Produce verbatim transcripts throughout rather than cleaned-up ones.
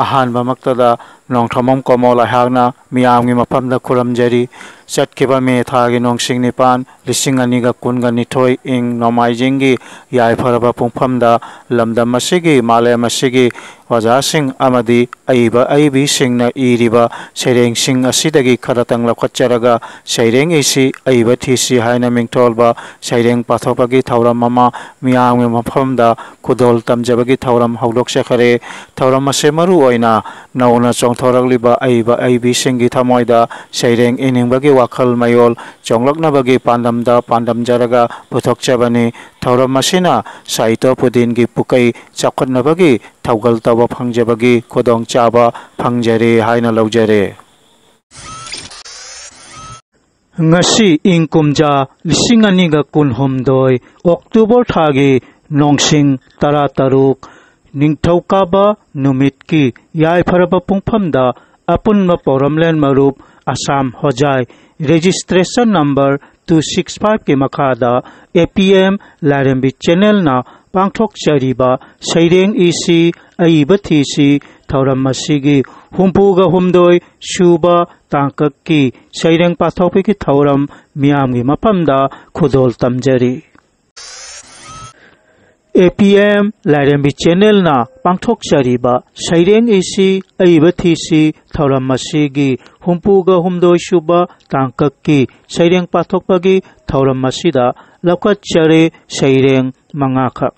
ꯑꯍꯥꯟꯕꯃꯛꯇꯗ ꯅꯣꯡꯊꯣꯝꯕꯝ ꯀꯣꯃꯣꯜ ꯑꯩꯍꯥꯛꯅ ꯃꯤꯌꯥꯝꯒꯤ ꯃꯐꯝꯗ ꯈꯨꯔꯨꯝꯖꯔꯤ꯫ ꯆꯠꯈꯤꯕ ꯃꯦ ꯊꯥꯒꯤ ꯅꯣꯡꯁꯤꯡ ꯅꯤꯄꯥꯟ, ꯂꯤꯁꯤꯡ ꯑꯅꯤꯒ ꯀꯨꯟꯒ ꯅꯤꯊꯣꯏ, ꯏꯪ ꯅꯣꯡꯃꯥꯏꯖꯤꯡꯒꯤ ꯌꯥꯏꯐꯔꯕ ꯄꯨꯡꯐꯝꯗ ꯂꯝꯗꯝ ꯑꯁꯤꯒꯤ, ꯃꯥꯂꯦꯝ ꯑꯁꯤꯒꯤ ꯑꯣꯖꯥꯁꯤꯡ ꯑꯃꯗꯤ ꯑꯏꯕ ꯑꯏꯕꯤꯁꯤꯡꯅ ꯏꯔꯤꯕ ꯁꯩꯔꯦꯡꯁꯤꯡ ꯑꯁꯤꯗꯒꯤ ꯈꯔꯇꯪ ꯂꯧꯈꯠꯆꯔꯒ ꯁꯩꯔꯦꯡ ꯏꯁꯤ, ꯑꯏꯕ ꯊꯤꯁꯤ ꯍꯥꯏꯅ ꯃꯤꯡꯊꯣꯜꯕ ꯁꯩꯔꯦꯡ ꯄꯥꯊꯣꯛꯄꯒꯤ ꯊꯧꯔꯝ ꯑꯃ ꯃꯤꯌꯥꯝꯒꯤ ꯃꯐꯝꯗ ꯈꯨꯗꯣꯜ ꯇꯝꯖꯕꯒꯤ ꯊꯧꯔꯝ ꯍꯧꯗꯣꯛꯆꯈꯔꯦ꯫ ꯊꯧꯔꯝ ꯑꯁꯤ ꯃꯔꯨ ꯑꯣꯏꯅ ꯅꯧꯅ ꯆꯣꯡꯊꯣꯔꯛꯂꯤꯕ ꯑꯏꯕ ꯑꯏꯕꯤꯁꯤꯡꯒꯤ ꯊꯃꯣꯏꯗ ꯁꯩꯔꯦꯡ ꯏꯅꯤꯡꯕꯒꯤ ꯋꯥꯈꯜ ꯃꯌꯣꯜ ꯆꯣꯡꯂꯛꯅꯕꯒꯤ ꯄꯥꯟꯗꯝꯗ ꯄꯥꯟꯗꯝꯖꯔꯒ ꯄꯨꯊꯣꯛꯆꯕꯅꯤ꯫ ꯊꯧꯔꯝ ꯑꯁꯤꯅ ꯁꯥꯍꯤꯇ꯭ꯌ ꯄꯨꯗꯤꯟꯒꯤ ꯄꯨꯀꯩ ꯆꯥꯎꯈꯠꯅꯕꯒꯤ ꯊꯧꯒꯜ ꯇꯧꯕ ꯐꯪꯖꯕꯒꯤ ꯈꯨꯗꯣꯡꯆꯥꯕ ꯐꯪꯖꯔꯦ ꯍꯥꯏꯅ ꯂꯧꯖꯔꯦ꯫ ꯉꯁꯤ ꯏꯪ ꯀꯨꯝꯖꯥ ꯂꯤꯁꯤꯡ ꯑꯅꯤꯒ ꯀꯨꯟꯍꯨꯝꯗꯣꯏ ꯑꯣꯛꯇꯣꯕꯔ ꯊꯥꯒꯤ ꯅꯣꯡꯁꯤꯡ ꯇꯔꯥꯇꯔꯨꯛ, ꯅꯤꯡꯊꯧꯀꯥꯕ ꯅꯨꯃꯤꯠꯀꯤ ꯌꯥꯏꯐꯔꯕ ꯄꯨꯡꯐꯝꯗ ꯑꯄꯨꯟꯕ ꯄꯧꯔꯝꯂꯦꯟ ꯃꯔꯨꯞ ꯑꯁꯥꯝ ꯍꯣꯖꯥꯏ registration number two six five ꯀꯤ ꯃꯈꯥꯗ A P M ꯂꯥꯏꯔꯦꯝꯕꯤ channel ꯅ ꯄꯥꯡꯊꯣꯛꯆꯔꯤꯕ ꯁꯩꯔꯦꯡ ꯏꯁꯤ, ꯑꯏꯕ ꯊꯤꯁꯤ ꯊꯧꯔꯝ ꯑꯁꯤꯒꯤ ꯍꯨꯝꯐꯨꯒ ꯍꯨꯝꯗꯣꯏ ꯁꯨꯕ ꯇꯥꯡꯀꯛꯀꯤ ꯁꯩꯔꯦꯡ ꯄꯥꯊꯣꯛꯄꯒꯤ ꯊꯧꯔꯝ ꯃꯤꯌꯥꯝꯒꯤ ꯃꯐꯝꯗ ꯈꯨꯗꯣꯜ ꯇꯝꯖꯔꯤ꯫ A P M ꯂꯥꯏꯔꯦꯝꯕꯤ channel ꯅ ꯄꯥꯡꯊꯣꯛꯆꯔꯤꯕ ꯁꯩꯔꯦꯡ ꯏꯁꯤ, ꯑꯏꯕ ꯊꯤꯁꯤ ꯊꯧꯔꯝ ꯑꯁꯤꯒꯤ ꯍꯨꯝꯐꯨꯒ ꯍꯨꯝꯗꯣꯏ ꯁꯨꯕ ꯇꯥꯡꯀꯛꯀꯤ ꯁꯩꯔꯦꯡ ꯄꯥꯊꯣꯛꯄꯒꯤ ꯊꯧꯔꯝ ꯑꯁꯤꯗ ꯂꯧꯈꯠꯆꯔꯦ ꯁꯩꯔꯦꯡ ꯃꯉꯥꯈꯛ꯫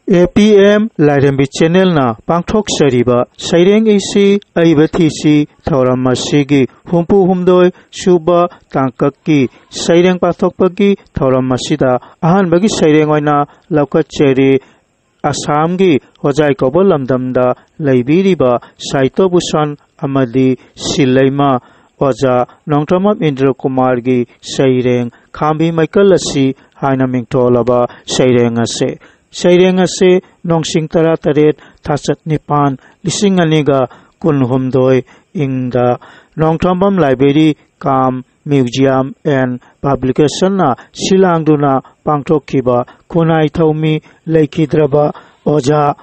A P M ꯂꯥꯏꯔꯦꯝꯕꯤ channel ꯅ ꯄꯥꯡꯊꯣꯛꯆꯔꯤꯕ ꯁꯩꯔꯦꯡ ꯏꯁꯤ, ꯑꯏꯕ ꯊꯤꯁꯤ ꯊꯧꯔꯝ ꯑꯁꯤꯒꯤ ꯍꯨꯝꯐꯨ ꯍꯨꯝꯗꯣꯏ ꯁꯨꯕ ꯇꯥꯡꯀꯛꯀꯤ ꯁꯩꯔꯦꯡ ꯄꯥꯊꯣꯛꯄꯒꯤ ꯊꯧꯔꯝ ꯑꯁꯤꯗ ꯑꯍꯥꯟꯕꯒꯤ ꯁꯩꯔꯦꯡ ꯑꯣꯏꯅ ꯂꯧꯈꯠꯆꯔꯤ ꯑꯁꯥꯝꯒꯤ ꯍꯣꯖꯥꯏ ꯀꯧꯕ ꯂꯝꯗꯝꯗ ꯂꯩꯕꯤꯔꯤꯕ ꯁꯥꯍꯤꯇ꯭ꯌ ꯚꯨꯁꯟ ꯑꯃꯗꯤ ꯁꯤꯜꯂꯩꯃ ꯑꯣꯖꯥ ꯅꯣꯡꯊꯣꯝꯕꯝ ꯏꯟꯗ꯭ꯔ ꯀꯨꯃꯥꯔꯒꯤ ꯁꯩꯔꯦꯡ ꯈꯥꯝꯕꯤ ꯃꯩꯀꯜ ꯑꯁꯤ ꯍꯥꯏꯅ ꯃꯤꯡꯊꯣꯜꯂꯕ ꯁꯩꯔꯦꯡ ꯑꯁꯤ꯫ ꯁꯩꯔꯦꯡ ꯑꯁꯤ ꯅꯣꯡꯁꯤꯡ ꯇꯔꯥꯇꯔꯦꯠ, ꯊꯥꯆꯠ ꯅꯤꯄꯥꯟ, ꯂꯤꯁꯤꯡ ꯑꯅꯤꯒ ꯀꯨꯟꯍꯨꯝꯗꯣꯏ ꯏꯪꯗ Nongthombam Library cum Museum and Publication ꯅ ꯁꯤꯜꯂꯥꯡꯗꯨꯅ ꯄꯥꯡꯊꯣꯛꯈꯤꯕ ꯈꯨꯟꯅꯥꯏ ꯊꯧꯃꯤ ꯂꯩꯈꯤꯗ꯭ꯔꯕ ꯑꯣꯖꯥ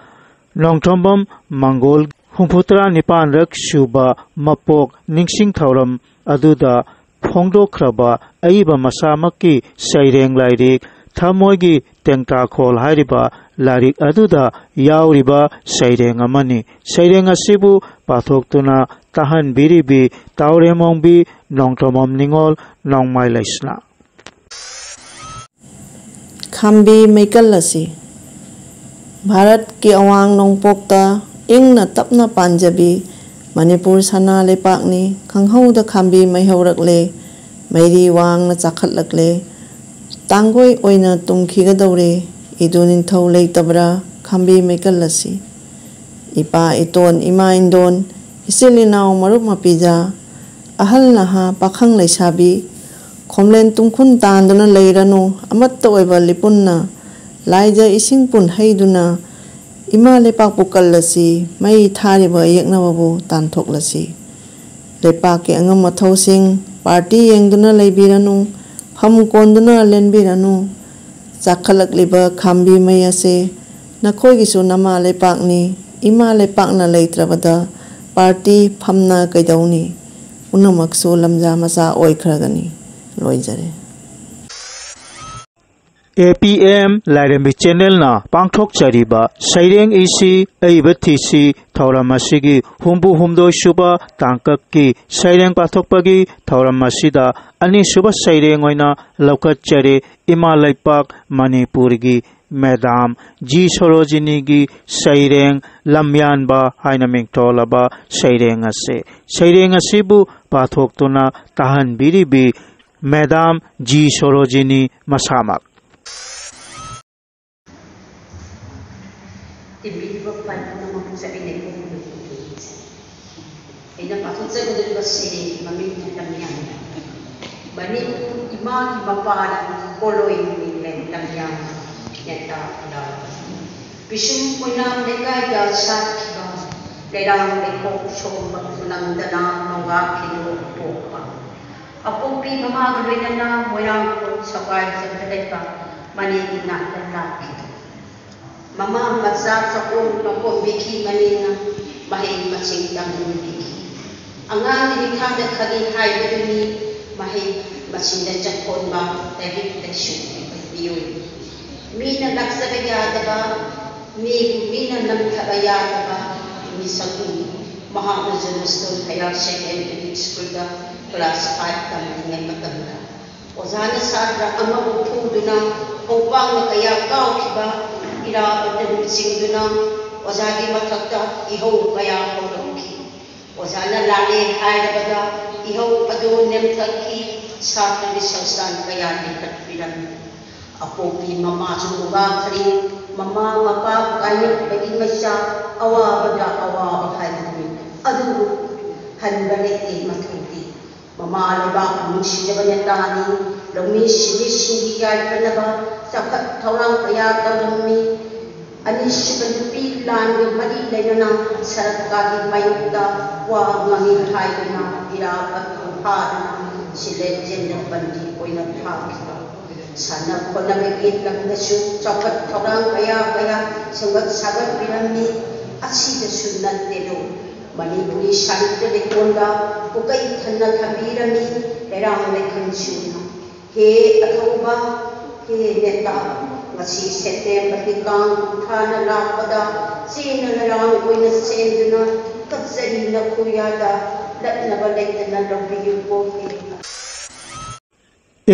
ꯅꯣꯡꯊꯣꯝꯕꯝ ꯃꯪꯒꯣꯜ ꯍꯨꯝꯐꯨꯇꯔꯥ ꯅꯤꯄꯥꯟꯔꯛ ꯁꯨꯕ ꯃꯄꯣꯛ ꯅꯤꯡꯁꯤꯡ ꯊꯧꯔꯝ ꯑꯗꯨꯗ ꯐꯣꯡꯗꯣꯛꯈ꯭ꯔꯕ ꯑꯏꯕ ꯃꯁꯥꯃꯛꯀꯤ ꯁꯩꯔꯦꯡ ꯂꯥꯏꯔꯤꯛ ꯊꯃꯣꯏꯒꯤ ꯇꯦꯡꯇꯥꯈꯣꯜ ꯍꯥꯏꯔꯤꯕ ꯂꯥꯏꯔꯤꯛ ꯑꯗꯨꯗ ꯌꯥꯎꯔꯤꯕ ꯁꯩꯔꯦꯡ ꯑꯃꯅꯤ꯫ ꯁꯩꯔꯦꯡ ꯑꯁꯤꯕꯨ ꯄꯥꯊꯣꯛꯇꯨꯅ ꯇꯥꯍꯟꯕꯤꯔꯤꯕꯤ ꯇꯥꯎꯔꯦꯝꯃꯣꯡꯕꯤ ꯅꯣꯡꯊꯣꯝꯕꯝ ꯅꯤꯉꯣꯜ ꯅꯣꯡꯃꯥꯏ ꯂꯩꯁꯅꯥ꯫ ꯈꯥꯝꯕꯤ ꯃꯩꯀꯜ ꯑꯁꯤ ꯚꯥꯔꯠꯀꯤ ꯑꯋꯥꯡ ꯅꯣꯡꯄꯣꯛꯇ ꯏꯪꯅ ꯇꯞꯅ ꯄꯥꯟꯖꯕꯤ ꯃꯅꯤꯄꯨꯔ ꯁꯅꯥ ꯂꯩꯄꯥꯛꯅꯤ꯫ ꯈꯪꯍꯧꯗ ꯈꯥꯝꯕꯤ ꯃꯩ ꯍꯧꯔꯛꯂꯦ, ꯃꯩꯔꯤ ꯋꯥꯡꯅ ꯆꯥꯈꯠꯂꯛꯂꯦ꯫ ꯇꯥꯡꯒꯣꯏ ꯑꯣꯏꯅ ꯇꯨꯝꯈꯤꯒꯗꯧꯔꯦ, ꯏꯗꯨ ꯅꯤꯡꯊꯧ ꯂꯩꯇꯕ꯭ꯔꯥ ꯈꯥꯝꯕꯤ ꯃꯩꯀꯜ ꯑꯁꯤ? ꯏꯄꯥ ꯏꯇꯣꯟ, ꯏꯃꯥ ꯏꯟꯗꯣꯟ, ꯏꯆꯤꯜ ꯏꯅꯥꯎ ꯃꯔꯨꯞ ꯃꯄꯤꯖꯥ, ꯑꯍꯜ ꯅꯍꯥ, ꯄꯥꯈꯪ ꯂꯩꯁꯥꯕꯤ, ꯈꯣꯝꯂꯦꯟ ꯇꯨꯡꯈꯨꯟ ꯇꯥꯟꯗꯨꯅ ꯂꯩꯔꯅꯨ, ꯑꯃꯠꯇ ꯑꯣꯏꯕ ꯂꯤꯄꯨꯟꯅ ꯂꯥꯏꯖ ꯏꯁꯤꯡ ꯄꯨꯟ ꯍꯩꯗꯨꯅ ꯏꯃꯥ ꯂꯩꯄꯥꯛꯄꯨ ꯀꯜꯂꯁꯤ, ꯃꯩ ꯊꯥꯔꯤꯕ ꯌꯦꯛꯅꯕꯕꯨ ꯇꯥꯟꯊꯣꯛꯂꯁꯤ꯫ ꯂꯩꯄꯥꯛꯀꯤ ꯑꯉꯝ ꯑꯊꯧꯁꯤꯡ ꯄꯥꯔꯇꯤ ꯌꯦꯡꯗꯨꯅ ꯂꯩꯕꯤꯔꯅꯨ, ꯐꯝ ꯀꯣꯟꯗꯨꯅ ꯂꯦꯟꯕꯤꯔꯅꯨ꯫ ꯆꯥꯛꯈꯠꯂꯛꯂꯤꯕ ꯈꯥꯝꯕꯤ ꯃꯩ ꯑꯁꯦ ꯅꯈꯣꯏꯒꯤꯁꯨ ꯅꯃꯥ ꯂꯩꯄꯥꯛꯅꯤ꯫ ꯏꯃꯥ ꯂꯩꯄꯥꯛꯅ ꯂꯩꯇ꯭ꯔꯕꯗ ꯄꯥꯔꯇꯤ ꯐꯝꯅ ꯀꯩꯗꯧꯅꯤ? ꯄꯨꯝꯅꯃꯛꯁꯨ ꯂꯝꯖꯥ ꯃꯆꯥ ꯑꯣꯏꯈ꯭ꯔꯒꯅꯤ꯫ ꯂꯣꯏꯖꯔꯦ꯫ ꯑꯦ ꯄꯤ ꯑꯦꯝ ꯂꯥꯏꯔꯦꯝꯕꯤ ꯆꯦꯅꯦꯜꯅ ꯄꯥꯡꯊꯣꯛꯆꯔꯤꯕ ꯁꯩꯔꯦꯡ ꯏꯁꯤ ꯑꯏꯕ ꯊꯤꯁꯤ ꯊꯧꯔꯝ ꯑꯁꯤꯒꯤ ꯍꯨꯝꯐꯨ ꯍꯨꯝꯗꯣꯏ ꯁꯨꯕ ꯇꯥꯡꯀꯛꯀꯤ ꯁꯩꯔꯦꯡ ꯄꯥꯊꯣꯛꯄꯒꯤ ꯊꯧꯔꯝ ꯑꯁꯤꯗ ꯑꯅꯤꯁꯨꯕ ꯁꯩꯔꯦꯡ ꯑꯣꯏꯅ ꯂꯧꯈꯠꯆꯔꯤ꯫ ꯏꯃꯥ ꯂꯩꯄꯥꯛ ꯃꯅꯤꯄꯨꯔꯒꯤ ꯃꯦꯗꯥꯝ ꯖꯤ ꯁꯣꯔꯣꯖꯤꯅꯤꯒꯤ ꯁꯩꯔꯦꯡ ꯂꯝꯌꯥꯟꯕ ꯍꯥꯏꯅ ꯃꯤꯡꯊꯣꯜꯂꯕ ꯁꯩꯔꯦꯡ ꯑꯁꯤ, ꯁꯩꯔꯦꯡ ꯑꯁꯤꯕꯨ ꯄꯥꯊꯣꯛꯇꯨꯅ ꯇꯥꯍꯟꯕꯤꯔꯤꯕꯤ ꯃꯦꯗꯥꯝ ꯖꯤ ꯁꯣꯔꯣꯖꯤꯅꯤ ꯃꯁꯥꯃꯛ꯫ ꯇꯤꯟꯕꯤꯔꯤꯕ ꯄꯥꯟꯗꯝ ꯑꯃ ꯆꯠꯃꯤꯟꯅꯩ꯫ ꯑꯩꯅ ꯄꯥꯊꯣꯛꯆꯒꯗꯧꯔꯤꯕ ꯁꯩꯔꯦꯡꯒꯤ ꯃꯃꯤꯡꯗꯤ ꯂꯝꯌꯥꯟꯕ꯫ ꯃꯅꯤꯄꯨꯔ ꯏꯃꯥꯒꯤ ꯃꯄꯥꯅ ꯄꯣꯂꯣꯏ ꯃꯤꯡꯂꯦꯟ ꯂꯝꯌꯥꯟꯕ ꯌꯦꯟꯇꯥ ꯈꯨꯂꯥꯎꯕ꯫ ꯄꯤꯁꯨꯝ ꯑꯣꯏꯅꯥꯝ ꯂꯩꯀꯥꯏꯗ ꯁꯥꯠꯈꯤꯕ ꯂꯩꯔꯥꯡ ꯂꯩꯈꯣꯛ ꯁꯣꯝꯕ ꯅꯪꯗꯅ ꯅꯣꯡꯉꯥꯛꯈꯤꯅꯨ ꯄꯣꯛꯄ꯫ ꯑꯄꯣꯛꯄꯤ ꯃꯃꯥꯒ ꯂꯣꯏꯅꯅ ꯃꯣꯏꯔꯥꯡꯈꯣꯡ ꯁꯒꯥꯏ ꯆꯠꯄ ꯂꯩꯕ ꯃꯅꯦꯒꯤ ꯅꯥꯛꯇ ꯂꯥꯛꯈꯤ꯫ ꯃꯃꯥ ꯃꯆꯥ ꯆꯥꯛꯀꯣꯟ ꯄꯥꯈꯣꯟ ꯄꯤꯈꯤ, ꯃꯅꯦꯅ ꯃꯍꯩ ꯃꯁꯤꯡ ꯇꯝꯍꯟꯕꯤꯈꯤ꯫ ꯑꯉꯥꯡꯒꯤ ꯃꯤꯈꯥꯗ ꯈꯜꯂꯤ ꯍꯥꯏꯕꯗꯨꯅꯤ ꯃꯍꯩ ꯃꯁꯤꯡꯗ ꯆꯠꯊꯣꯟꯕ ꯂꯥꯏꯔꯤꯛ ꯂꯥꯏꯁꯨꯒꯤ ꯃꯤꯑꯣꯏ꯫ ꯃꯤꯅ ꯂꯥꯛꯆꯕ ꯌꯥꯗꯕ, ꯃꯤꯕꯨ ꯃꯤꯅ ꯅꯝꯊꯕ ꯌꯥꯗꯕ ꯃꯤꯁꯛꯅꯤ꯫ ꯃꯍꯥꯛꯅ ꯖꯣꯟꯁꯇꯣꯟ ꯍꯥꯌꯔ ꯁꯦꯀꯦꯟꯗꯔꯤ ꯁ꯭ꯀꯨꯜꯗ ꯀ꯭ꯂꯥꯁ ꯐꯥꯏꯚ ꯇꯝꯂꯤꯉꯩ ꯃꯇꯝꯗ ꯑꯣꯖꯥꯅ ꯁꯥꯇ꯭ꯔ ꯑꯃꯕꯨ ꯐꯨꯗꯨꯅ ꯈꯣꯡꯄꯥꯛꯅ ꯀꯌꯥ ꯀꯥꯎꯈꯤꯕ, ꯏꯔꯥꯕꯠꯇ ꯂꯨꯆꯤꯡꯗꯨꯅ ꯑꯣꯖꯥꯒꯤ ꯃꯊꯛꯇ ꯏꯍꯧ ꯀꯌꯥ ꯍꯧꯔꯛꯈꯤ꯫ ꯑꯣꯖꯥꯅ ꯂꯥꯜꯂꯦ ꯍꯥꯏꯔꯕꯗ ꯏꯍꯧ ꯑꯗꯨ ꯅꯦꯝꯊꯈꯤ꯫ ꯁꯥꯇ꯭ꯔꯒꯤ ꯁꯪꯁꯊꯥꯟ ꯀꯌꯥ ꯂꯤꯡꯈꯠꯄꯤꯔꯝꯃꯤ꯫ ꯑꯄꯣꯛꯄꯤ ꯃꯃꯥꯁꯨ ꯃꯨꯒꯥ ꯈꯔꯤ, ꯃꯃꯥ ꯃꯄꯥ ꯀꯥꯏꯅꯕꯒꯤ ꯃꯩꯁꯥ, ꯑꯋꯥꯕꯗ ꯑꯋꯥꯕ ꯍꯥꯏꯕꯗꯨꯅꯤ꯫ ꯑꯗꯨꯕꯨ ꯍꯟꯕ ꯂꯩꯇꯦ ꯃꯊꯧꯗꯤ꯫ ꯃꯃꯥ ꯂꯩꯕꯥꯛꯄꯨ ꯅꯨꯡꯁꯤꯖꯕ ꯅꯦꯇꯥꯅꯤ꯫ ꯂꯧꯃꯤ ꯁꯤꯟꯃꯤꯁꯤꯡꯒꯤ ꯌꯥꯏꯐꯅꯕ ꯆꯥꯎꯈꯠ ꯊꯧꯔꯥꯡ ꯀꯌꯥ ꯇꯧꯔꯝꯃꯤ꯫ ꯑꯅꯤꯁꯨꯕ ꯅꯨꯄꯤ ꯂꯥꯟꯒ ꯃꯔꯤ ꯂꯩꯅꯅ ꯁꯔꯀꯥꯔꯒꯤ ꯃꯥꯌꯣꯛꯇ ꯋꯥ ꯉꯥꯡꯏ ꯍꯥꯏꯗꯨꯅ ꯏꯔꯥꯕꯠꯄꯨ ꯐꯥꯗꯨꯅ ꯁꯤꯂꯦꯠ ꯖꯦꯜꯗ ꯕꯟꯗꯤ ꯑꯣꯏꯅ ꯊꯥꯈꯤꯕ꯫ ꯁꯥꯟꯅ ꯈꯣꯠꯅꯕꯒꯤ ꯂꯝꯗꯁꯨ ꯆꯥꯎꯈꯠ ꯊꯧꯔꯥꯡ ꯀꯌꯥ ꯀꯌꯥ ꯁꯦꯝꯒꯠ ꯁꯥꯒꯠꯄꯤꯔꯝꯃꯤ꯫ ꯑꯁꯤꯗꯁꯨ ꯅꯠꯇꯦꯗꯣ, ꯃꯅꯤꯄꯨꯔꯤ ꯁꯥꯍꯤꯇ꯭ꯌ ꯂꯩꯀꯣꯜꯗ ꯄꯨꯀꯩ ꯊꯟꯅ ꯊꯝꯕꯤꯔꯝꯃꯤ꯫ ꯂꯩꯔꯥꯡ ꯂꯩꯈꯟꯁꯤꯡꯅ ꯍꯦ ꯑꯊꯧꯕ, ꯍꯦ ꯅꯦꯇꯥ, ꯉꯁꯤ ꯁꯦꯞꯇꯦꯝꯕꯔꯒꯤ ꯇꯥꯡ ꯀꯨꯟꯊ꯭ꯔꯥꯅ ꯂꯥꯛꯄꯗ ꯆꯦꯅ ꯂꯩꯔꯥꯡ ꯑꯣꯏꯅ ꯆꯦꯟꯗꯨꯅ ꯀꯠꯆꯔꯤ ꯅꯈꯣꯏꯌꯥꯗ ꯂꯠꯅꯕ ꯂꯩꯇꯅ ꯂꯧꯕꯤꯌꯨꯀꯣ ꯍꯦ꯫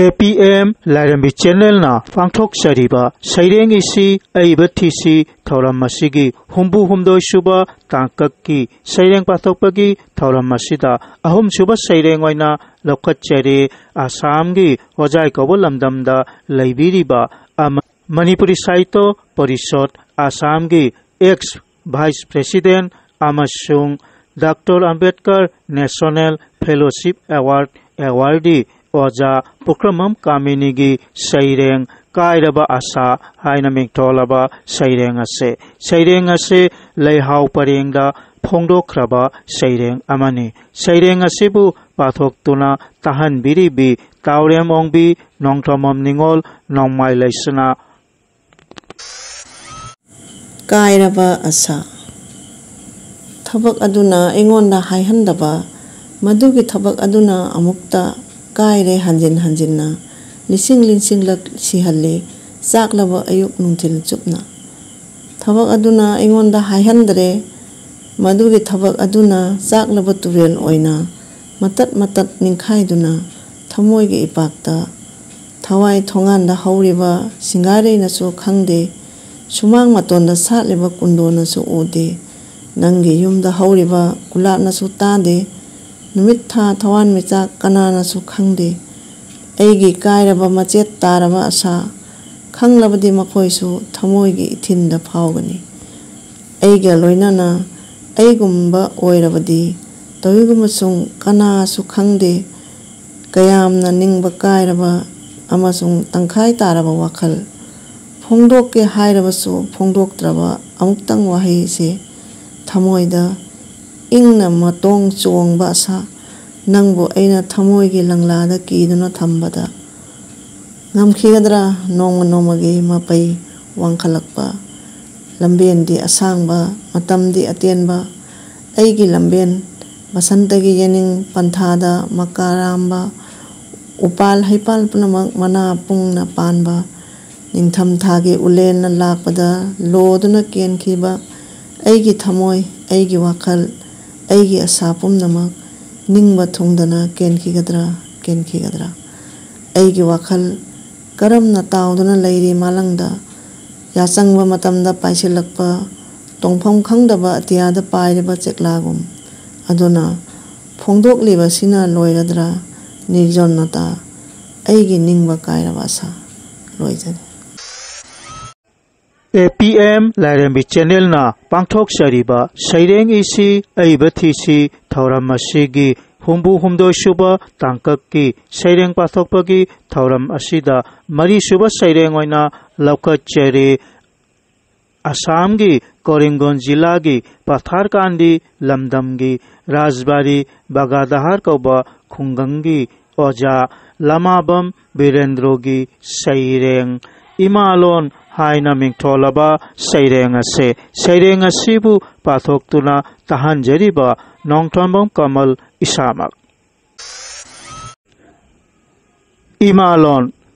ꯑꯦ ꯄꯤ ꯑꯦꯝ ꯂꯥꯏꯔꯦꯝꯕꯤ ꯆꯦꯅꯦꯜꯅ ꯄꯥꯡꯊꯣꯛꯆꯔꯤꯕ ꯁꯩꯔꯦꯡ ꯏꯁꯤ ꯑꯏꯕ ꯊꯤꯁꯤ ꯊꯧꯔꯝ ꯑꯁꯤꯒꯤ ꯍꯨꯝꯐꯨ ꯍꯨꯝꯗꯣꯏ ꯁꯨꯕ ꯇꯥꯡꯀꯛꯀꯤ ꯁꯩꯔꯦꯡ ꯄꯥꯊꯣꯛꯄꯒꯤ ꯊꯧꯔꯝ ꯑꯁꯤꯗ ꯑꯍꯨꯝꯁꯨꯕ ꯁꯩꯔꯦꯡ ꯑꯣꯏꯅ ꯂꯧꯈꯠꯆꯔꯤ꯫ ꯑꯁꯥꯝꯒꯤ ꯍꯣꯖꯥꯏ ꯀꯧꯕ ꯂꯝꯗꯝꯗ ꯂꯩꯕꯤꯔꯤꯕ ꯑꯃ-, ꯃꯅꯤꯄꯨꯔꯤ ꯁꯥꯍꯤꯇ꯭ꯌ ꯄꯔꯤꯁꯠ ꯑꯁꯥꯝꯒꯤ ꯑꯦꯛꯁ ꯚꯥꯏꯁ ꯄ꯭ꯔꯦꯁꯤꯗꯦꯟꯠ ꯑꯃꯁꯨꯡ doctor Ambedkar national fellowship award awardee ꯑꯣꯖꯥ ꯄꯨꯈ꯭ꯔꯝꯕꯝ ꯀꯥꯃꯤꯅꯤꯒꯤ ꯁꯩꯔꯦꯡ ꯀꯥꯏꯔꯕ ꯑꯁꯥ ꯍꯥꯏꯅ ꯃꯤꯡꯊꯣꯜꯂꯕ ꯁꯩꯔꯦꯡ ꯑꯁꯤ, ꯁꯩꯔꯦꯡ ꯑꯁꯤ ꯂꯩꯍꯥꯎ ꯄꯔꯦꯡꯗ ꯐꯣꯡꯗꯣꯛꯈ꯭ꯔꯕ ꯁꯩꯔꯦꯡ ꯑꯃꯅꯤ꯫ ꯁꯩꯔꯦꯡ ꯑꯁꯤꯕꯨ ꯄꯥꯊꯣꯛꯇꯨꯅ ꯇꯥꯍꯟꯕꯤꯔꯤꯕꯤ ꯇꯥꯎꯔꯦꯝ ꯑꯣꯡꯕꯤ, ꯅꯣꯡꯊꯣꯝꯕꯝ ꯅꯤꯉꯣꯜ, ꯅꯣꯡꯃꯥꯏ ꯂꯩꯁꯅꯥ꯫ ꯀꯥꯏꯔꯕ ꯑꯁꯥ꯫ ꯊꯕꯛ ꯑꯗꯨꯅ ꯑꯩꯉꯣꯟꯗ ꯍꯥꯏꯍꯟꯗꯕ, ꯃꯗꯨꯒꯤ ꯊꯕꯛ ꯑꯗꯨꯅ ꯑꯃꯨꯛꯇ ꯀꯥꯏꯔꯦ ꯍꯟꯖꯤꯟ ꯍꯟꯖꯤꯟꯅ, ꯂꯤꯁꯤꯡ ꯂꯤꯁꯤꯡꯂꯛ ꯁꯤꯍꯜꯂꯦ, ꯆꯥꯛꯂꯕ ꯑꯌꯨꯛ ꯅꯨꯡꯊꯤꯜ ꯆꯨꯞꯅ꯫ ꯊꯕꯛ ꯑꯗꯨꯅ ꯑꯩꯉꯣꯟꯗ ꯍꯥꯏꯍꯟꯗ꯭ꯔꯦ, ꯃꯗꯨꯒꯤ ꯊꯕꯛ ꯑꯗꯨꯅ ꯆꯥꯛꯂꯕ ꯇꯨꯔꯦꯜ ꯑꯣꯏꯅ ꯃꯇꯠ ꯃꯇꯠ ꯅꯤꯡꯈꯥꯏꯗꯨꯅ ꯊꯃꯣꯏꯒꯤ ꯏꯄꯥꯛꯇ, ꯊꯋꯥꯏ ꯊꯣꯡꯒꯥꯟꯗ ꯍꯧꯔꯤꯕ ꯁꯤꯡꯒꯥꯔꯩꯅꯁꯨ ꯈꯪꯗꯦ, ꯁꯨꯃꯥꯡ ꯃꯇꯣꯟꯗ ꯁꯥꯠꯂꯤꯕ ꯀꯨꯟꯗꯣꯅꯁꯨ ꯎꯗꯦ, ꯅꯪꯒꯤ ꯌꯨꯝꯗ ꯍꯧꯔꯤꯕ ꯒꯨꯂꯥꯞꯅꯁꯨ ꯇꯥꯗꯦ, ꯅꯨꯃꯤꯠ ꯊꯥ ꯊꯋꯥꯟꯃꯤꯆꯥꯛ ꯀꯅꯥꯅꯁꯨ ꯈꯪꯗꯦ꯫ ꯑꯩꯒꯤ ꯀꯥꯏꯔꯕ ꯃꯆꯦꯠ ꯇꯥꯔꯕ ꯑꯁꯥ, ꯈꯪꯂꯕꯗꯤ ꯃꯈꯣꯏꯁꯨ ꯊꯃꯣꯏꯒꯤ ꯏꯊꯤꯟꯗ ꯐꯥꯎꯒꯅꯤ꯫ ꯑꯩꯒ ꯂꯣꯏꯅꯅ ꯑꯩꯒꯨꯝꯕ ꯑꯣꯏꯔꯕꯗꯤ ꯇꯧꯏꯒꯨꯝꯕꯁꯨꯡ ꯀꯅꯥꯁꯨ ꯈꯪꯗꯦ꯫ ꯀꯌꯥꯝꯅ ꯅꯤꯡꯕ ꯀꯥꯏꯔꯕ ꯑꯃꯁꯨꯡ ꯇꯪꯈꯥꯏ ꯇꯥꯔꯕ ꯋꯥꯈꯜ꯫ ꯐꯣꯡꯗꯣꯛꯀꯦ ꯍꯥꯏꯔꯕꯁꯨ ꯐꯣꯡꯗꯣꯛꯇ꯭ꯔꯕ ꯑꯃꯨꯛꯇꯪ ꯋꯥꯍꯩꯁꯦ ꯊꯃꯣꯏꯗ ꯏꯪꯅ ꯃꯇꯣꯡ ꯆꯣꯡꯕ ꯑꯁꯥ, ꯅꯪꯕꯨ ꯑꯩꯅ ꯊꯃꯣꯏꯒꯤ ꯂꯪꯂꯥꯗ ꯀꯤꯗꯨꯅ ꯊꯝꯕꯗ꯫ ꯉꯝꯈꯤꯒꯗ꯭ꯔꯥ ꯅꯣꯡꯃ ꯅꯣꯡꯃꯒꯤ ꯃꯄꯩ ꯋꯥꯡꯈꯠꯂꯛꯄ? ꯂꯝꯕꯦꯟꯗꯤ ꯑꯁꯥꯡꯕ, ꯃꯇꯝꯗꯤ ꯑꯇꯦꯟꯕ꯫ ꯑꯩꯒꯤ ꯂꯝꯕꯦꯟ ꯕꯁꯟꯇꯒꯤ ꯌꯦꯅꯤꯡ ꯄꯟꯊꯥꯗ ꯃꯀꯥꯔꯥꯝꯕ, ꯎꯄꯥꯜ ꯍꯩꯄꯥꯜ ꯄꯨꯝꯅꯃꯛ ꯃꯅꯥ ꯄꯨꯡꯅ ꯄꯥꯟꯕ꯫ ꯅꯤꯡꯊꯝꯊꯥꯒꯤ ꯎꯂꯦꯟꯅ ꯂꯥꯛꯄꯗ ꯂꯣꯗꯨꯅ ꯀꯦꯟꯈꯤꯕ ꯑꯩꯒꯤ ꯊꯃꯣꯏ, ꯑꯩꯒꯤ ꯋꯥꯈꯜ, ꯑꯩꯒꯤ ꯑꯁꯥ ꯄꯨꯝꯅꯃꯛ ꯅꯤꯡꯕ ꯊꯨꯡꯗꯅ ꯀꯦꯟꯈꯤꯒꯗ꯭ꯔꯥ, ꯀꯦꯟꯈꯤꯒꯗ꯭ꯔꯥ? ꯑꯩꯒꯤ ꯋꯥꯈꯜ ꯀꯔꯝꯅ ꯇꯥꯎꯗꯨꯅ ꯂꯩꯔꯤ ꯃꯥꯂꯪꯗ? ꯌꯥꯆꯪꯕ ꯃꯇꯝꯗ ꯄꯥꯏꯁꯤꯜꯂꯛꯄ ꯇꯣꯡꯐꯝ ꯈꯪꯗꯕ ꯑꯇꯤꯌꯥꯗ ꯄꯥꯏꯔꯤꯕ ꯆꯦꯛꯂꯥꯒꯨꯝ꯫ ꯑꯗꯨꯅ ꯐꯣꯡꯗꯣꯛꯂꯤꯕꯁꯤꯅ ꯂꯣꯏꯔꯗ꯭ꯔꯥ? ꯅꯤꯔꯖꯟꯅꯇꯥ, ꯑꯩꯒꯤ ꯅꯤꯡꯕ ꯀꯥꯏꯔꯕ ꯑꯁꯥ꯫ ꯂꯣꯏꯖꯔꯦ꯫ ꯑꯦ ꯄꯤ ꯑꯦꯝ ꯂꯥꯏꯔꯦꯝꯕꯤ ꯆꯦꯅꯦꯜꯅ ꯄꯥꯡꯊꯣꯛꯆꯔꯤꯕ ꯁꯩꯔꯦꯡ ꯏꯁꯤ ꯑꯏꯕ ꯊꯤꯁꯤ ꯊꯧꯔꯝ ꯑꯁꯤꯒꯤ ꯍꯨꯝꯐꯨ ꯍꯨꯝꯗꯣꯏ ꯁꯨꯕ ꯇꯥꯡꯀꯛꯀꯤ ꯁꯩꯔꯦꯡ ꯄꯥꯊꯣꯛꯄꯒꯤ ꯊꯧꯔꯝ ꯑꯁꯤꯗ ꯃꯔꯤꯁꯨꯕ ꯁꯩꯔꯦꯡ ꯑꯣꯏꯅ ꯂꯧꯈꯠꯆꯔꯤ꯫ ꯑꯁꯥꯝꯒꯤ ꯀꯔꯤꯝꯒꯟꯖ ꯖꯤꯂꯥꯒꯤ ꯄꯊꯥꯔꯀꯥꯟꯗꯤ ꯂꯝꯗꯝꯒꯤ ꯔꯥꯖꯕꯥꯔꯤ ꯕꯒꯥꯗꯍꯥꯔ ꯀꯧꯕ ꯈꯨꯡꯒꯪꯒꯤ ꯑꯣꯖꯥ ꯂꯃꯥꯕꯝ ꯕꯤꯔꯦꯟꯗ꯭ꯔꯣꯒꯤ ꯁꯩꯔꯦꯡ꯫ ꯏꯃꯥꯂꯣꯟ ꯍꯥꯏꯅ ꯃꯤꯡꯊꯣꯜꯂꯕ ꯁꯩꯔꯦꯡ ꯑꯁꯦ, ꯁꯩꯔꯦꯡ ꯑꯁꯤꯕꯨ ꯄꯥꯊꯣꯛꯇꯨꯅ ꯇꯥꯍꯟꯖꯔꯤꯕ ꯅꯣꯡꯊꯣꯝꯕꯝ ꯀꯃꯜ ꯏꯁꯥꯃꯛ꯫ ꯏꯃꯥꯂꯣꯟ,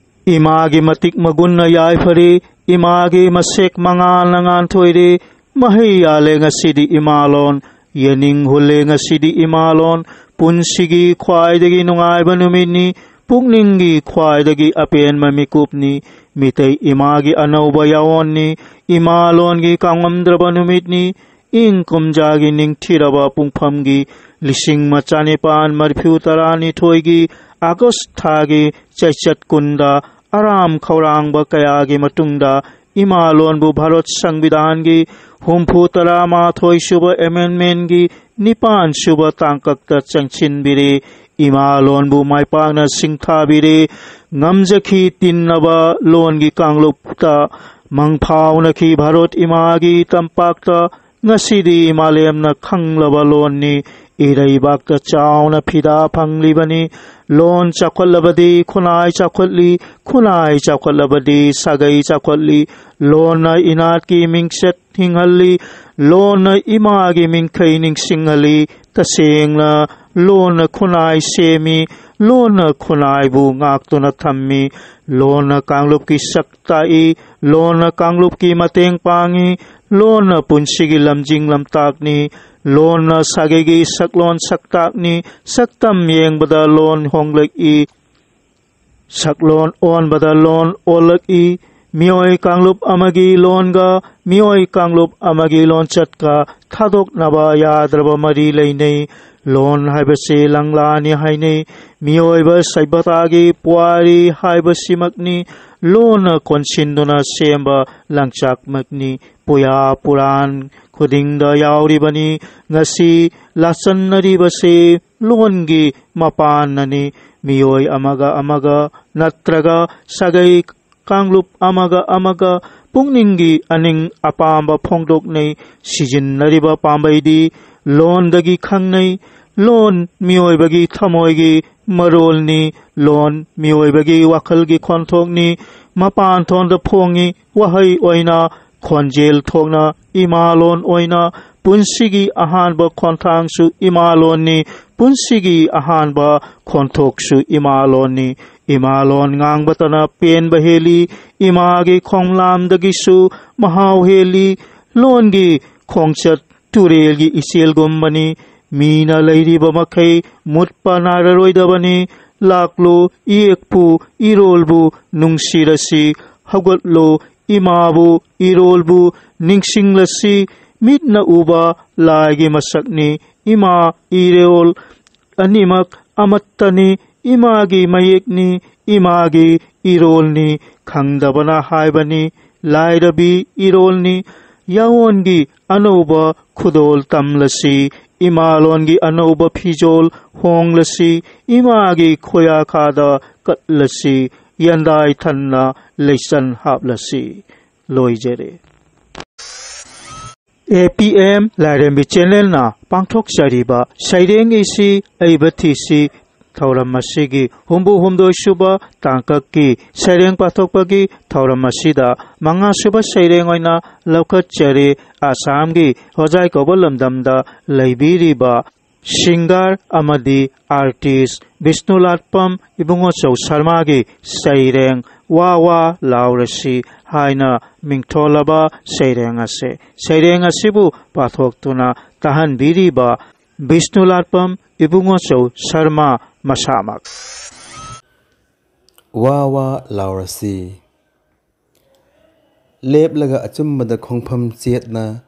ꯏꯃꯥꯒꯤ ꯃꯇꯤꯛ ꯃꯒꯨꯟꯅ ꯌꯥꯏꯐꯔꯤ, ꯏꯃꯥꯒꯤ ꯃꯁꯦꯛ ꯃꯉꯥꯜꯅ ꯉꯥꯟꯊꯣꯏꯔꯤ, ꯃꯍꯩ ꯌꯥꯜꯂꯦ ꯉꯁꯤꯗꯤ ꯏꯃꯥꯂꯣꯟ, ꯌꯦꯅꯤꯡ ꯍꯨꯜꯂꯦ ꯉꯁꯤꯗꯤ ꯏꯃꯥꯂꯣꯟ, ꯄꯨꯟꯁꯤꯒꯤ ꯈ꯭ꯋꯥꯏꯗꯒꯤ ꯅꯨꯡꯉꯥꯏꯕ ꯅꯨꯃꯤꯠꯅꯤ, ꯄꯨꯛꯅꯤꯡꯒꯤ ꯈ꯭ꯋꯥꯏꯗꯒꯤ ꯑꯄꯦꯟꯕ ꯃꯤꯀꯨꯞꯅꯤ, ꯃꯤꯇꯩ ꯏꯃꯥꯒꯤ ꯑꯅꯧꯕ ꯌꯥꯑꯣꯟꯅꯤ, ꯏꯃꯥꯂꯣꯟꯒꯤ ꯀꯥꯎꯉꯝꯗ꯭ꯔꯕ ꯅꯨꯃꯤꯠꯅꯤ, ꯏꯪ ꯀꯨꯝꯖꯥꯒꯤ ꯅꯤꯡꯊꯤꯔꯕ ꯄꯨꯡꯐꯝꯒꯤ ꯂꯤꯁꯤꯡ ꯑꯃ ꯆꯅꯤꯄꯥꯟ ꯃꯔꯤꯐꯨ ꯇꯔꯥꯅꯤꯊꯣꯏꯒꯤ ꯑꯥꯒꯁ ꯊꯥꯒꯤ ꯆꯩꯆꯠ ꯀꯨꯟꯗ ꯑꯔꯥꯝ ꯈꯧꯔꯥꯡꯕ ꯀꯌꯥꯒꯤ ꯃꯇꯨꯡꯗ ꯏꯃꯥꯂꯣꯟꯕꯨ ꯚꯥꯔꯠ ꯁꯪꯕꯤꯙꯥꯟꯒꯤ ꯍꯨꯝꯐꯨ ꯇꯔꯥ ꯃꯥꯊꯣꯏ ꯁꯨꯕ ꯑꯦꯃꯦꯟꯃꯦꯟꯒꯤ ꯅꯤꯄꯥꯟ ꯁꯨꯕ ꯇꯥꯡꯀꯛꯇ ꯆꯪꯁꯤꯟꯕꯤꯔꯦ꯫ ꯏꯃꯥꯂꯣꯟꯕꯨ ꯃꯥꯏ ꯄꯥꯛꯅ ꯁꯤꯡꯊꯥꯕꯤꯔꯦ꯫ ꯉꯝꯖꯈꯤ ꯇꯤꯟꯅꯕ ꯂꯣꯟꯒꯤ ꯀꯥꯡꯂꯨꯞꯇ ꯃꯪꯐꯥꯎꯅꯈꯤ ꯚꯥꯔꯠ ꯏꯃꯥꯒꯤ ꯇꯝꯄꯥꯛꯇ꯫ ꯉꯁꯤꯗꯤ ꯃꯥꯂꯦꯝꯅ ꯈꯪꯂꯕ ꯂꯣꯟꯅꯤ꯫ ꯏꯔꯩꯕꯥꯛꯇ ꯆꯥꯎꯅ ꯐꯤꯗꯥ ꯐꯪꯂꯤꯕꯅꯤ꯫ ꯂꯣꯟ ꯆꯥꯎꯈꯠꯂꯕꯗꯤ ꯈꯨꯟꯅꯥꯏ ꯆꯥꯎꯈꯠꯂꯤ, ꯈꯨꯟꯅꯥꯏ ꯆꯥꯎꯈꯠꯂꯕꯗꯤ ꯁꯥꯒꯩ ꯆꯥꯎꯈꯠꯂꯤ꯫ ꯂꯣꯟꯅ ꯏꯅꯥꯠꯀꯤ ꯃꯤꯡꯆꯠ ꯍꯤꯡꯍꯜꯂꯤ, ꯂꯣꯟꯅ ꯏꯃꯥꯒꯤ ꯃꯤꯡꯈꯩ ꯅꯤꯡꯁꯤꯡꯍꯜꯂꯤ꯫ ꯇꯁꯦꯡꯅ ꯂꯣꯟꯅ ꯈꯨꯟꯅꯥꯏ ꯁꯦꯝꯃꯤ, ꯂꯣꯟꯅ ꯈꯨꯟꯅꯥꯏꯕꯨ ꯉꯥꯛꯇꯨꯅ ꯊꯝꯃꯤ꯫ ꯂꯣꯟꯅ ꯀꯥꯡꯂꯨꯞꯀꯤ ꯁꯛ ꯇꯥꯛꯏ, ꯂꯣꯟꯅ ꯀꯥꯡꯂꯨꯞꯀꯤ ꯃꯇꯦꯡ ꯄꯥꯡꯏ, ꯂꯣꯟꯅ ꯄꯨꯟꯁꯤꯒꯤ ꯂꯝꯖꯤꯡ ꯂꯝꯇꯥꯛꯅꯤ, ꯂꯣꯟꯅ ꯁꯥꯒꯩꯒꯤ ꯁꯛꯂꯣꯟ ꯁꯛꯇꯥꯛꯅꯤ꯫ ꯁꯛꯇꯝ ꯌꯦꯡꯕꯗ ꯂꯣꯟ ꯍꯣꯡꯂꯛꯏ, ꯁꯛꯂꯣꯟ ꯑꯣꯟꯕꯗ ꯂꯣꯟ ꯑꯣꯜꯂꯛꯏ꯫ ꯃꯤꯑꯣꯏ ꯀꯥꯡꯂꯨꯞ ꯑꯃꯒꯤ ꯂꯣꯟꯒ ꯃꯤꯑꯣꯏ ꯀꯥꯡꯂꯨꯞ ꯑꯃꯒꯤ ꯂꯣꯟꯆꯠꯀ ꯊꯥꯗꯣꯛꯅꯕ ꯌꯥꯗ꯭ꯔꯕ ꯃꯔꯤ ꯂꯩꯅꯩ꯫ ꯂꯣꯟ ꯍꯥꯏꯕꯁꯤ ꯂꯪꯂꯥꯅꯤ ꯍꯥꯏꯅꯩ꯫ ꯃꯤꯑꯣꯏꯕ ꯁꯩꯕꯇꯥꯒꯤ ꯄꯨꯋꯥꯔꯤ ꯍꯥꯏꯕꯁꯤꯃꯛꯅꯤ꯫ ꯂꯣꯟꯅ ꯀꯣꯟꯁꯤꯟꯗꯨꯅ ꯁꯦꯝꯕ ꯂꯪꯆꯥꯛꯃꯛꯅꯤ꯫ ꯄꯨꯌꯥ ꯄꯨꯔꯥꯟ ꯈꯨꯗꯤꯡꯗ ꯌꯥꯎꯔꯤꯕꯅꯤ꯫ ꯉꯁꯤ ꯂꯥꯆꯟꯅꯔꯤꯕꯁꯤ ꯂꯣꯟꯒꯤ ꯃꯄꯥꯟꯅꯅꯤ꯫ ꯃꯤꯑꯣꯏ ꯑꯃꯒ ꯑꯃꯒ ꯅꯠꯇ꯭ꯔꯒ ꯁꯥꯒꯩ ꯀꯥꯡꯂꯨꯞ ꯑꯃꯒ ꯑꯃꯒ ꯄꯨꯛꯅꯤꯡꯒꯤ ꯑꯅꯤꯡ ꯑꯄꯥꯝꯕ ꯐꯣꯡꯗꯣꯛꯅꯩ꯫ ꯁꯤꯖꯤꯟꯅꯔꯤꯕ ꯄꯥꯝꯕꯩꯗꯤ ꯂꯣꯟꯗꯒꯤ ꯈꯪꯅꯩ꯫ ꯂꯣꯟ ꯃꯤꯑꯣꯏꯕꯒꯤ ꯊꯃꯣꯏꯒꯤ ꯃꯔꯣꯜꯅꯤ꯫ ꯂꯣꯟ ꯃꯤꯑꯣꯏꯕꯒꯤ ꯋꯥꯈꯜꯒꯤ ꯈꯣꯟꯊꯣꯛꯅꯤ꯫ ꯃꯄꯥꯟ ꯊꯣꯡꯗ ꯐꯣꯡꯉꯤ꯫ ꯋꯥꯍꯩ ꯑꯣꯏꯅ, ꯈꯣꯟꯖꯦꯜ ꯊꯣꯛꯅ, ꯏꯃꯥ ꯂꯣꯟ ꯑꯣꯏꯅ, ꯄꯨꯟꯁꯤꯒꯤ ꯑꯍꯥꯟꯕ ꯈꯣꯟꯊꯥꯡꯁꯨ ꯏꯃꯥ ꯂꯣꯟꯅꯤ꯫ ꯄꯨꯟꯁꯤꯒꯤ ꯑꯍꯥꯟꯕ ꯈꯣꯟꯊꯣꯛꯁꯨ ꯏꯃꯥ ꯂꯣꯟꯅꯤ꯫ ꯏꯃꯥ ꯂꯣꯟ ꯉꯥꯡꯕꯇꯅ ꯄꯦꯟꯕ ꯍꯦꯜꯂꯤ꯫ ꯏꯃꯥꯒꯤ ꯈꯣꯡꯂꯥꯝꯗꯒꯤꯁꯨ ꯃꯍꯥꯎ ꯍꯦꯜꯂꯤ꯫ ꯂꯣꯟꯒꯤ ꯈꯣꯡꯆꯠ ꯇꯨꯔꯦꯜꯒꯤ ꯏꯆꯦꯜꯒꯨꯝꯕꯅꯤ꯫ ꯃꯤꯅ ꯂꯩꯔꯤꯕ ꯃꯈꯩ ꯃꯨꯠꯄ ꯅꯥꯏꯔꯔꯣꯏꯗꯕꯅꯤ꯫ ꯂꯥꯛꯂꯣ, ꯏꯌꯦꯛꯄꯨ, ꯏꯔꯣꯜꯕꯨ ꯅꯨꯡꯁꯤꯔꯁꯤ꯫ ꯍꯧꯒꯠꯂꯣ, ꯏꯃꯥꯕꯨ, ꯏꯔꯣꯜꯕꯨ ꯅꯤꯡꯁꯤꯡꯂꯁꯤ꯫ ꯃꯤꯠꯅ ꯎꯕ ꯂꯥꯏꯒꯤ ꯃꯁꯛꯅꯤ꯫ ꯏꯃꯥ, ꯏꯔꯣꯜ ꯑꯅꯤꯃꯛ ꯑꯃꯠꯇꯅꯤ꯫ ꯏꯃꯥꯒꯤ ꯃꯌꯦꯛꯅꯤ, ꯏꯃꯥꯒꯤ ꯏꯔꯣꯜꯅꯤ꯫ ꯈꯪꯗꯕꯅ ꯍꯥꯏꯕꯅꯤ, ꯂꯥꯏꯔꯕꯤ ꯏꯔꯣꯜꯅꯤ꯫ ꯌꯥꯑꯣꯟꯒꯤ ꯑꯅꯧꯕ ꯈꯨꯗꯣꯜ ꯇꯝꯂꯁꯤ꯫ ꯏꯃꯥꯂꯣꯟꯒꯤ ꯑꯅꯧꯕ ꯐꯤꯖꯣꯜ ꯍꯣꯡꯂꯁꯤ꯫ ꯏꯃꯥꯒꯤ ꯈꯣꯌꯥꯈꯥꯗ ꯀꯠꯂꯁꯤ꯫ ꯌꯦꯟꯗꯥꯏ ꯊꯟꯅ ꯂꯩꯆꯟ ꯍꯥꯞꯂꯁꯤ꯫ ꯂꯣꯏꯖꯔꯦ꯫ ꯑꯦ ꯄꯤ ꯑꯦꯝ ꯂꯥꯏꯔꯦꯝꯕꯤ ꯆꯦꯅꯦꯜꯅ ꯄꯥꯡꯊꯣꯛꯆꯔꯤꯕ ꯁꯩꯔꯦꯡ ꯏꯁꯤ ꯑꯏꯕ ꯊꯤꯁꯤ ꯊꯧꯔꯝ ꯑꯁꯤꯒꯤ ꯍꯨꯝꯐꯨ ꯍꯨꯝꯗꯣꯏ ꯁꯨꯕ ꯇꯥꯡꯀꯛꯀꯤ ꯁꯩꯔꯦꯡ ꯄꯥꯊꯣꯛꯄꯒꯤ ꯊꯧꯔꯝ ꯑꯁꯤꯗ ꯃꯉꯥ ꯁꯨꯕ ꯁꯩꯔꯦꯡ ꯑꯣꯏꯅ ꯂꯧꯈꯠꯆꯔꯤ꯫ ꯑꯁꯥꯝꯒꯤ ꯍꯣꯖꯥꯏ ꯀꯧꯕ ꯂꯝꯗꯝꯗ ꯂꯩꯕꯤꯔꯤꯕ ꯁꯤꯡꯒꯔ ꯑꯃꯗꯤ ꯑꯥꯔꯇꯤꯁ ꯕꯤꯁꯅꯨꯂꯥꯠꯄꯝ ꯏꯕꯨꯡꯉꯣꯆꯧ ꯁꯔꯃꯥꯒꯤ ꯁꯩꯔꯦꯡ ꯋꯥ ꯋꯥ ꯂꯥꯎꯔꯁꯤ ꯍꯥꯏꯅ ꯃꯤꯡꯊꯣꯜꯂꯕ ꯁꯩꯔꯦꯡ ꯑꯁꯤ, ꯁꯩꯔꯦꯡ ꯑꯁꯤꯕꯨ ꯄꯥꯊꯣꯛꯇꯨꯅ ꯇꯥꯍꯟꯕꯤꯔꯤꯕ ꯕꯤꯁꯅꯨꯂꯥꯠꯄꯝ ꯏꯕꯨꯡꯉꯣꯆꯧ ꯁꯔꯃꯥ ꯃꯁꯥꯃꯛ꯫ ꯋꯥ ꯋꯥ ꯂꯥꯎꯔꯁꯤ꯫ ꯂꯦꯞꯂꯒ ꯑꯆꯨꯝꯕꯗ ꯈꯣꯡꯐꯝ ꯆꯦꯠꯅ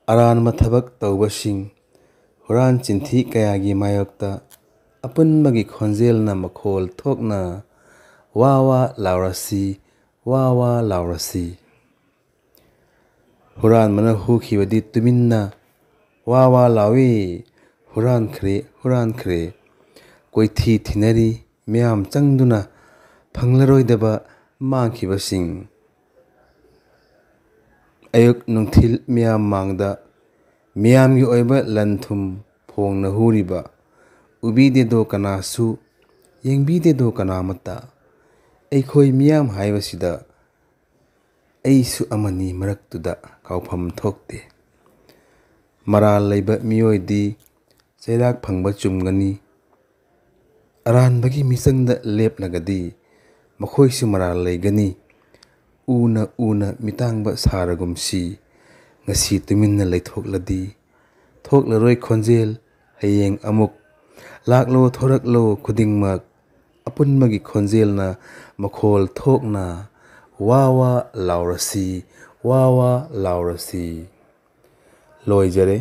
ꯑꯔꯥꯟꯕ ꯊꯕꯛ ꯇꯧꯕꯁꯤꯡ, ꯍꯨꯔꯥꯟ ꯆꯤꯟꯊꯤ ꯀꯌꯥꯒꯤ ꯃꯥꯌꯣꯛꯇ ꯑꯄꯨꯟꯕꯒꯤ ꯈꯣꯟꯖꯦꯜꯅ ꯃꯈꯣꯜ ꯊꯣꯛꯅ ꯋꯥ ꯋꯥ ꯂꯥꯎꯔꯁꯤ, ꯋꯥ ꯋꯥ ꯂꯥꯎꯔꯁꯤ꯫ ꯍꯨꯔꯥꯟꯕꯅ ꯍꯨꯈꯤꯕꯗꯤ ꯇꯨꯃꯤꯟꯅ ꯋꯥ ꯋꯥ ꯂꯥꯎꯏ, "ꯍꯨꯔꯥꯟꯈ꯭ꯔꯦ, ꯍꯨꯔꯥꯟꯈ꯭ꯔꯦ"꯫ ꯀꯣꯏꯊꯤ ꯊꯤꯅꯔꯤ ꯃꯤꯌꯥꯝ ꯆꯪꯗꯨꯅ ꯐꯪꯂꯔꯣꯏꯗꯕ ꯃꯥꯡꯈꯤꯕꯁꯤꯡ꯫ ꯑꯌꯨꯛ ꯅꯨꯡꯊꯤꯜ ꯃꯤꯌꯥꯝ ꯃꯥꯡꯗ ꯃꯤꯌꯥꯝꯒꯤ ꯑꯣꯏꯕ ꯂꯟ ꯊꯨꯝ ꯐꯣꯡꯅ ꯍꯨꯔꯤꯕ ꯎꯕꯤꯗꯦꯗꯣ ꯀꯅꯥꯁꯨ꯫ ꯌꯦꯡꯕꯤꯗꯦꯗꯣ ꯀꯅꯥꯃꯠꯇ꯫ ꯑꯩꯈꯣꯏ ꯃꯤꯌꯥꯝ ꯍꯥꯏꯕꯁꯤꯗ ꯑꯩꯁꯨ ꯑꯃꯅꯤ ꯃꯔꯛꯇꯨꯗ ꯀꯥꯎꯐꯝ ꯊꯣꯛꯇꯦ꯫ ꯃꯔꯥꯜ ꯂꯩꯕ ꯃꯤꯑꯣꯏꯗꯤ ꯆꯩꯔꯥꯛ ꯐꯪꯕ ꯆꯨꯝꯒꯅꯤ꯫ ꯑꯔꯥꯟꯕꯒꯤ ꯃꯤꯆꯪꯗ ꯂꯦꯞꯂꯒꯗꯤ ꯃꯈꯣꯏꯁꯨ ꯃꯔꯥꯜ ꯂꯩꯒꯅꯤ꯫ ꯎꯅ ꯎꯅ ꯃꯤꯇꯥꯡꯕ ꯁꯥꯔꯒꯨꯝꯁꯤ꯫ ꯉꯁꯤ ꯇꯨꯃꯤꯟꯅ ꯂꯩꯊꯣꯛꯂꯗꯤ ꯊꯣꯛꯂꯔꯣꯏ ꯈꯣꯟꯖꯦꯜ ꯍꯌꯦꯡ ꯑꯃꯨꯛ꯫ ꯂꯥꯛꯂꯣ ꯊꯣꯔꯛꯂꯣ ꯈꯨꯗꯤꯡꯃꯛ꯫ ꯑꯄꯨꯟꯕꯒꯤ ꯈꯣꯟꯖꯦꯜꯅ ꯃꯈꯣꯜ ꯊꯣꯛꯅ ꯋꯥ ꯋꯥ ꯂꯥꯎꯔꯁꯤ, ꯋꯥ ꯋꯥ ꯂꯥꯎꯔꯁꯤ꯫ ꯂꯣꯏꯖꯔꯦ꯫